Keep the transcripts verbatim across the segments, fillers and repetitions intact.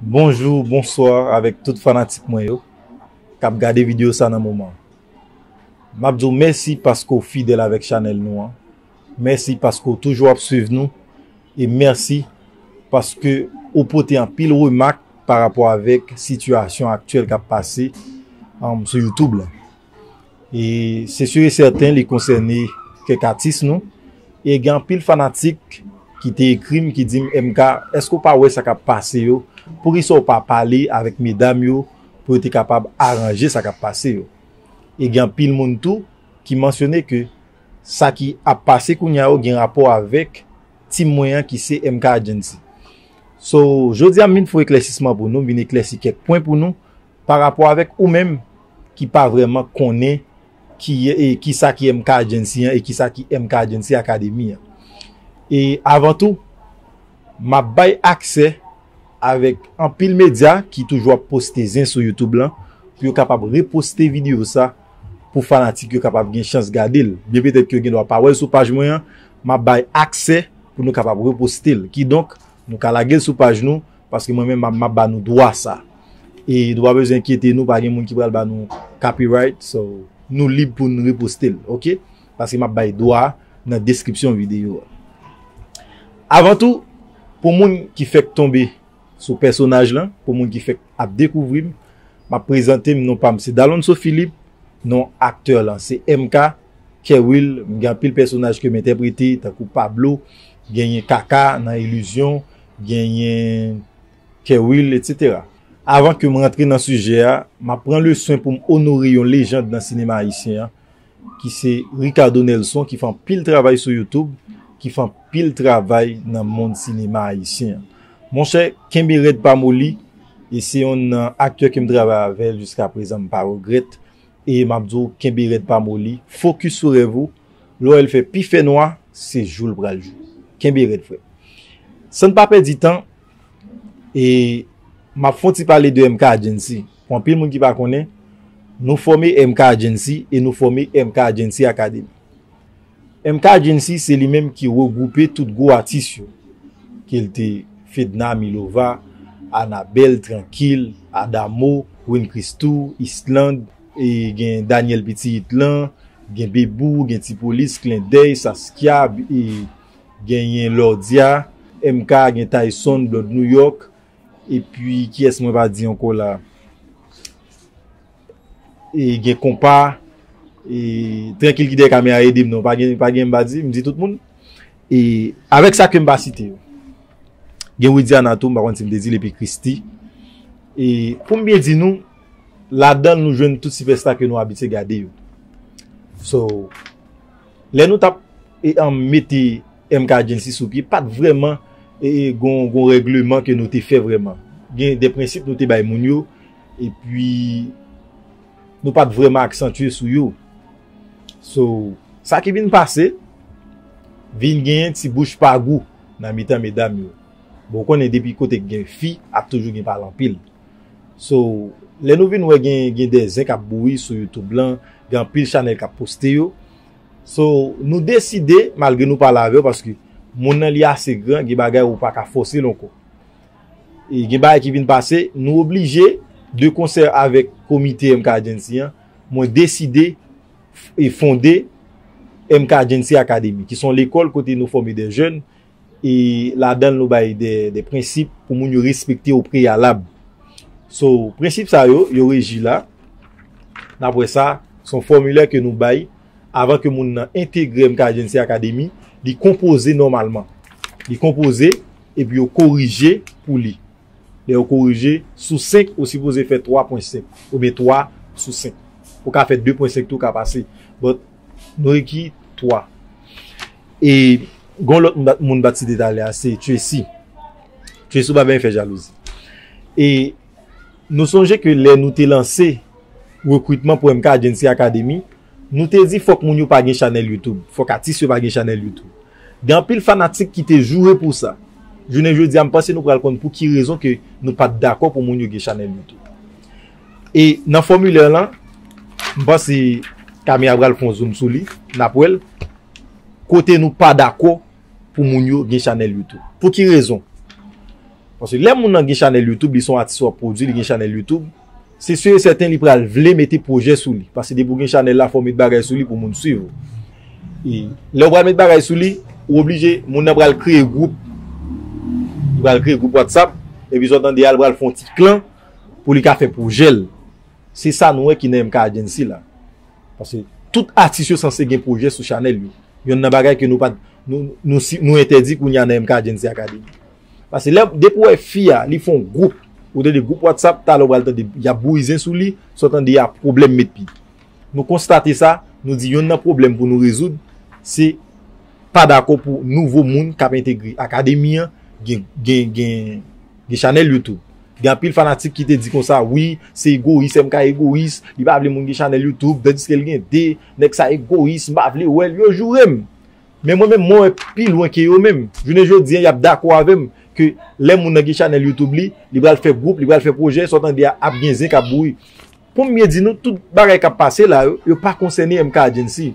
Bonjou, bonswa avèk tout fanatik mwen yo k ap gade videyo sa nan moman. M ap di w mèsi paske w fidèl avèk chanèl nou an. Mèsi paske w toujou ap swiv nou. E mèsi paske ou pote anpil remak pa rapò avèk sitiyasyon aktyèl k ap pase, um, sou YouTube la. E se si e sèten li konsène kèk atis nou. E gen anpil fanatik ki te ekri m, ki di m, M K, èske w pa wè sa k ap pase yo? Poukisa w pa pale avèk medam yo pou yo te kapab aranje sa k ap pase yo? E gen anpil moun tou ki mansyone ke sa ki ap pase kounye a yo gen rapò avèk team mwen an ki se M K Agency. So, jodi a m vin fè eklèsisman pou nou, m vin eklèsi kèk pwen pou nou pa rapò avèk ou menm ki pa vrèman konnen ki, e, ki sa ki M K Agency an e ki sa ki M K Agency Academy an. E avan tou, m ap bay aksè avèk anpil medya ki toujou ap poste zen sou YouTube lan pou yo kapab reposte videyo sa pou fanatik yo kapab gen chans gade l. Byen petèt ke yo gen dwa pa wè l sou paj mwen an, m ap bay aksè pou nou kapab reposte l. Kidonk, nou ka lage l sou paj nou, paske mwen menm m ap, m ap ba nou dwa sa. E nou pa bezwen enkyete nou, pa gen moun ki pral ba nou copyright, so nou lib pou n reposte l, oke? Paske m ap bay dwa a nan deskripsyon videyo a. Avan tou, pou moun ki fèk tonbe sou pèsonaj lan, pou moun ki fèk ap dekouvri m, m ap prezante m, non pa m se Dalonso Philippe, non aktè lan se M K, Kerwill, m gen anpil pèsonaj ke m entèprete, tankou Pablo, genyen Kaka nan Ilizyon, genyen Kerwill, etsetera. Avan ke m rantre nan sijè a, m ap pran le swen pou m onore yon lejand nan sinema ayisyen an, ki se Ricardo Nelson, ki fè anpil travay sou YouTube, ki fè anpil travay nan mond sinema ayisyen an. Monchè, kenbe rèd pa moli, e se yonn nan aktè ke m travay avè l jiska prezan, m pa regrèt, e m ap di w, kenbe rèd pa moli, fokis sou rèv ou, lè w wè l fè pi fè nwa, se jou l pral jou. Kenbe rèd, frè. San n pa pèdi tan, e m ap fè yon ti pale de M K Agency. Pou anpil moun ki pa konnen, nou fòme M K Agency e nou fòme M K Agency Academy. M K Agency se li menm ki regwoupe tout gwo atis yo, ke l te Fedna Milova, Anabel, Trankil, Adamo, Win Christou, Island, e gen Daniel Pitit lan, gen Bebou, gen Ti Polis, Klendèy, Saskia, e genyen Lordia, M K, gen Tyson, Blood New York, epi kiyès mwen pa di ankò la? E gen Konpa, e Trankil ki dèyè kamera ede m non, pa gen, pa gen m pa di, m di tout moun. E avèk sa ke m pa site yo. Gen Widiana tou, m pa konn si m te di l, epi Christy. E pou m byen di nou, ladan l nou jwenn tout sipèsta ke nou abitye gade yo. So, lè nou t ap, e, an, mete M K Agency sou pye, pa t vrèman, e, e, gon, gon règleman ke nou te fè vrèman. Gen de prensip nou te bay moun yo, epi nou pa t vrèman aksantye sou yo. So, sa ki vin pase, vin genyen ti bouch pa gou nan mitan medam yo. Bon, ou konnen depi kote k gen fi, ap toujou gen pale anpil. So, lè nou vin wè gen, gen de zen k ap bouyi sou YouTube lan, gen anpil chanèl k ap poste yo. So, nou deside, malgre nou pale avè w, paske moun nan li ase gran, gen bagay ou pa ka fòse l ankò. E gen bagay ki vin pase, nou oblije, de konsè avèk komite M K Agency an, mwen deside f-, e fonde M K Agency Academy, ki se yon lekòl kote nou fòme de jèn, e ladan l nou bay de, de prensip pou moun yo respekte o preyalab. So, prensip sa yo, yo reji la. N ap wè sa, se yon fòmilè ke nou bay avan ke moun nan entegre M K Agency Academy, li konpoze nòmalman. Li konpoze, epi yo korije pou li. Lè yo korije, sou senk, ou sipoze fè twa pwen senk, oubyen twa sou senk. Ou ka fè de pwen senk tou, ka pase. But, nou reki twa. E, gon lòt moun bat, moun bat site talè a, se Tracy. Tracy ou pa byen fè jalouzi. E, nou sonje ke lè nou te lanse rekritman pou M K Agency Academy, nou te di fòk moun yo pa gen chanèl YouTube, fòk atis yo pa gen chanèl YouTube. Gen anpil fanatik ki te joure pou sa. Jounen jodi a, m panse nou pral konn pou ki rezon ke nou pa t dakò pou moun yo gen chanèl YouTube. E nan fòmilè lan, m panse Camille pral fè yon zoom sou li, n ap wè l, kote nou pa dakò pou moun yo gen chanèl YouTube. Pou ki rezon? Paske lè moun nan gen chanèl YouTube, li se yon atis w ap pwodui, li gen chanèl YouTube, se si e sèten li pral vle mete pwojè sou li. Paske depi w gen chanèl la, fò w met bagay sou li pou moun swiv ou. E lè w pral met bagay sou li, ou oblije, moun nan pral kreye gwoup. Li pral kreye gwoup WhatsApp, epi sa w tande a, li pral fè yon ti klan pou li ka fè pwojè l. Se sa nou wè ki nan M K Agency la. Paske tout atis yo sanse gen pwojè sou chanèl yo. Yonn nan bagay ke nou pa t, nou, nou, si- nou entèdi kounye a nan M K Agency Academy. Paske lè, depi w wè fi a, li fè yon gwoup, ou tande gwoup WhatsApp, talè w pral tande y ap bouyi zen sou li, sa w tande a pwoblèm met pye. Nou konstate sa, nou di yonn nan pwoblèm pou nou rezoud, se pa dakò pou nouvo moun k ap entegre akademi an gen, gen, gen, gen chanèl YouTube. Gen anpil fanatik ki te di konsa, wi, se egoyis, M K egoyis, li pa vle moun gen chanèl YouTube, tandiske l gen de, nèg sa egoyis, m pa vle wè l, yo joure m. Men mwen menm, mwen wè pi lwen ke yo menm. Jounen jodi a, y ap dakò avè m ke lè moun nan gen chanèl YouTube li, li pral fè gwoup, li pral fè pwojè, sa w tande a ap gen zen k ap bouyi. Pou m byen di nou, tout bagay k ap pase la yo, yo pa konsène M K Agency.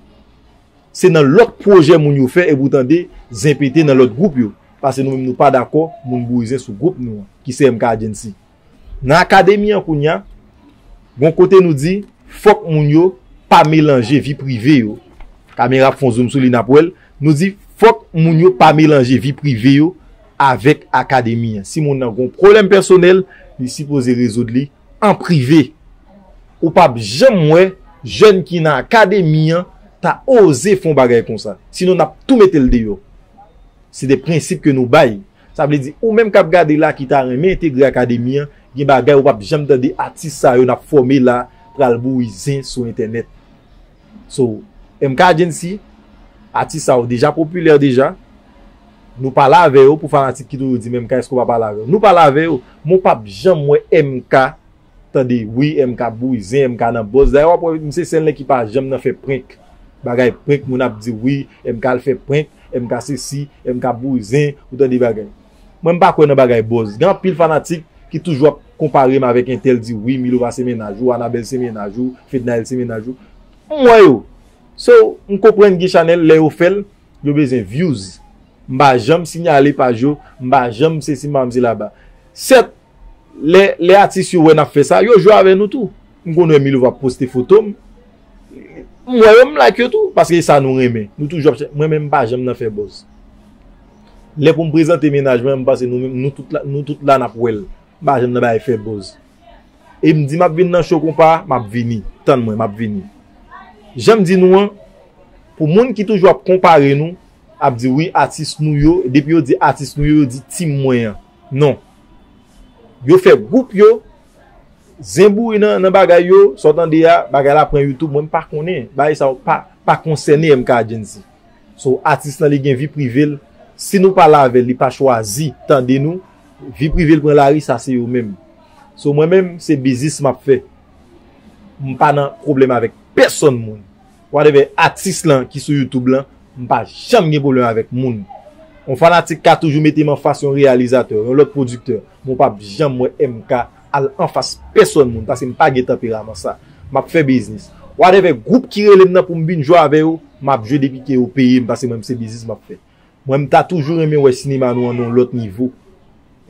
Se nan lòt pwojè moun yo fè epi w tande zen pete nan lòt gwoup yo. Paske nou menm nou pa dakò moun bouyi zen sou gwoup nou an, ki se M K Agency. Nan akademi an kounye a, gon kote nou di, fòk moun yo pa melanje vi prive yo. Kamera ap fè yon zoom sou li, n ap wè l. Nou di, fòk moun yo pa melanje vi prive yo avèk akademi an. Si moun nan gon pwoblèm pèsonèl, li sipoze rezoud li an prive. Ou p ap janm wè jèn ki nan akademi an ta oze fè yon bagay konsa. Sinon, n ap tou mete l deyò. Se de prensip ke nou bay. Sa vle di, ou menm k ap gade la ki ta renmen entegre akademi an, gen bagay ou p ap janm tande atis sa yo n ap fòme la pral bouyi zen sou entènèt. So, M K Agency, atis sa yo deja popilè deja. Nou pale avè yo pou fanatik ki toujou di, men M K, èske w pa pale avè yo? Nou pale avè yo, men w p ap janm wè M K tande, wi, M K ap bouyi zen, M K nan buzz. Dayè, w ap wè, m se sèl nèg ki pa janm nan fè prank. Bagay prank, moun ap di, wi, M K al fè prank, M K sesi, M K ap bouyi zen, ou tande bagay. Mwen, m pa kwè nan bagay buzz. Gen anpil fanatik ki toujou ap konpare m avèk entèl, di, wi, Milo pa se mennaj ou, Anabèl se mennaj ou, Fednaelle se mennaj ou. M wè yo. So, m konprann gen chanèl, lè yo fè l, yo bezwen views. M pa janm siyale paj yo, m pa janm sesi, m pa janm sela ba. Sèt, lè, lè atis yo wè n ap fè sa, yo jwe avè nou tou. M konn wè Milo va poste foto m. M wè yo, m like yo tou, paske e sa nou renmen. Nou toujou ap chè-, mwen menm m pa janm nan fè buzz. Lè pou m prezante mennaj mwen, m panse nou menm, nou tout la, nou tout la n ap wè l. M pa janm nan bay fè buzz. E m di m ap vin nan show konpa, m ap vini. Tann mwen, m ap vini. Jan m di nou an, pou moun ki toujou ap konpare nou, ap di wi atis nou yo, depi yo di atis nou yo, yo di team mwen an. Non. Yo fè gwoup yo, zen bouyi nan, nan bagay yo, sa w tande a, bagay la pran YouTube, mwen m pa konnen. Bagay sa yo pa, pa konsène M K Agency. So, atis lan li gen vi prive l. Si nou pale avè l, li pa chwazi tande nou, vi prive l pran lari, sa se yo menm. So, mwen menm, se biznis m ap fè. M pa nan pwoblèm avèk pèsonn moun. Whatever atis lan ki sou YouTube lan, m pa janm gen pwoblèm avèk moun. Yon fanatik ka toujou mete m anfas yon reyalizatè, yon lòt pwodiktè, men w p ap janm wè M K al anfas pèsonn moun, paske m pa gen tanperaman sa. M ap fè biznis. Whatever gwoup ki rele m nan pou m vin jwe avè yo, m ap jwe depi ke yo peye m, paske mwen, m se biznis m ap fè. Mwen, m ta toujou renmen wè sinema nou an nan yon lòt nivo.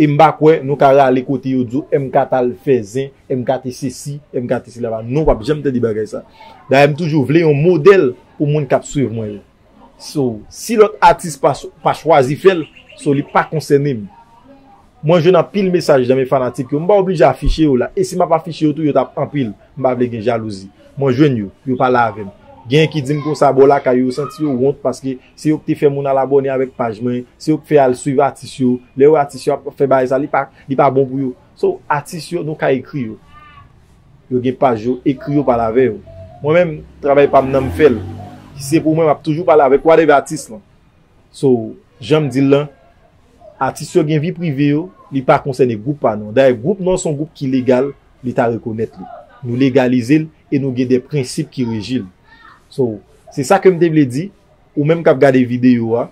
E m pa kwè nou ka rale kote yo di w M K t al fè zen, M K te sesi, M K te sela ba. Non, w p ap janm tande bagay sa. Dayè, m toujou vle yon modèl pou moun k ap swiv mwen yo. So, si lòt atis pa, pa chwazi fè l, so, li pa konsène m. Mwen jwenn anpil mesaj nan men fanatik yo. M pa oblije afiche yo la. E si m ap afiche yo tou, yo t ap anpil. M pa vle gen jalouzi. Mwen jwenn yo, yo pale avè m. Genyen ki di m konsa bò lakay yo, yo santi yo wont paske se yo ki te fè moun al abòne avèk paj mwen, se yo ki fè al swiv atis yo. Lè yo wè atis yo ap fè bagay sa, li pa, li pa bon pou yo. So, atis yo, nou ka ekri yo. Yo gen paj yo, ekri yo, pale avè yo. Mwen menm, travay pa m nan m fè l. Si se pou mwen, m ap toujou pale avèk whatever atis lan. So, jan m di l lan, atis yo gen vi prive yo, li pa konsène gwoup pa nou an. Dayè, gwoup nou an se yon gwoup ki legal, Leta rekonèt li. Nou legalize l e nou gen de prensip ki reji l. So, se sa ke m te vle di, ou menm k ap gade videyo a,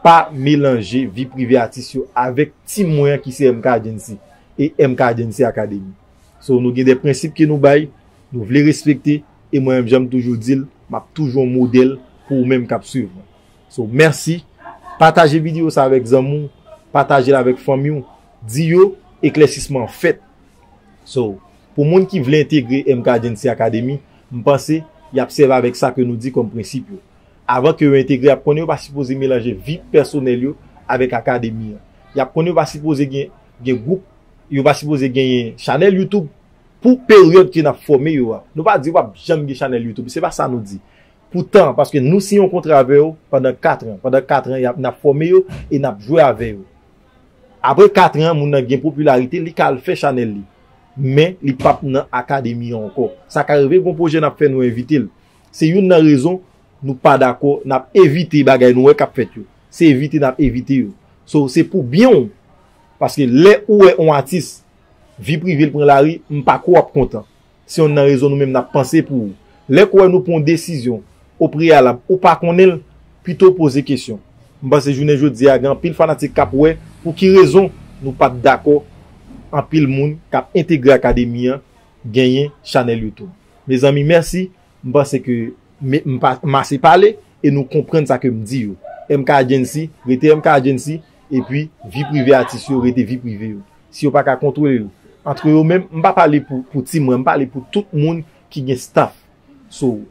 pa melanje vi prive atis yo avèk team mwen an ki se M K Agency e M K Agency Academy. So, nou gen de prensip ke nou bay, nou vle respekte, e mwen menm, jan m toujou di l, m ap toujou yon modèl pou ou menm k ap swiv mwen. So, mèsi. Pataje videyo sa avèk zanmi w, pataje l avèk fanmi w. Di yo, eklèsisman an fèt. So, pou moun ki vle entegre M K Agency Academy, m panse y ap sèvi avèk sa ke nou di kòm prensip yo. Avan ke yo entegre, y ap konnen yo pa sipoze melanje vi pèsonèl yo avèk akademi an. Y ap konnen yo pa sipoze gen, gen gwoup, yo pa sipoze genyen chanèl YouTube pou peryòd ke n ap fòme yo a. Nou pa di yo p ap janm gen chanèl YouTube, se pa sa nou di. Poutan, paske nou siyen yon kontra avè yo pandan kat an. Pandan kat an, y ap, n ap fòme yo e n ap jwe avè yo. Apre kat an, moun nan gen popilarite, li ka al fè chanèl li. Men, li p ap nan akademi an ankò. Sa ka rive, gon pwojè n ap fè, nou envite l. Se youn nan rezon nou pa dakò, n ap evite bagay nou wè k ap fèt yo. Se evite n ap evite yo. So, se pou byen w. Paske lè ou wè yon atis, vi prive l pran lari, m pa kwè w ap kontan. Se youn nan rezon nou menm n ap panse pou ou. Lè k wè nou pran yon desizyon o preyalab, ou pa konnen l, pito w poze kesyon. M panse jounen jodi a, gen anpil fanatik k ap wè pou ki rezon nou pa t dakò anpil moun k ap entegre akademi an genyen chanèl YouTube. Mezanmi, mèsi. M panse ke m, m pa, m ase pale e nou konprann sa ke m di yo. M K Agency, rete M K Agency, epi vi prive atis yo, rete vi prive yo. Si yo pa ka kontwole yo, antre yo menm, m pa pale pou, pou Ti Mwen, m pale pou tout moun ki gen staff. So,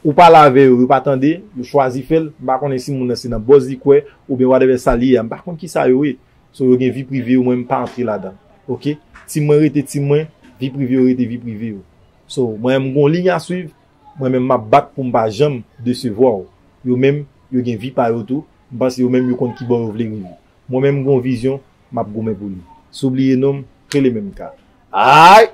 ou pale avè yo, yo pa tande, yo chwazi fè l, m pa konnen si moun nan se nan buzz li kwè, oubyen whatever sa li ye a, m pa konn kisa yo ye. So, yo gen vi prive yo, mwen m pa antre ladan. Oke? Ti Mwen rete Ti Mwen, vi prive yo rete vi prive yo. So, mwen m gon liy a swiv, mwen menm m ap bat pou m pa janm desevwa w. Yo menm, yo gen vi pa yo tou, m panse yo menm yo konn ki bò yo vle rive. Mwen menm m gon vizyon, m ap goumen pou li. Si w bliye non m, rele menm ka. Ay!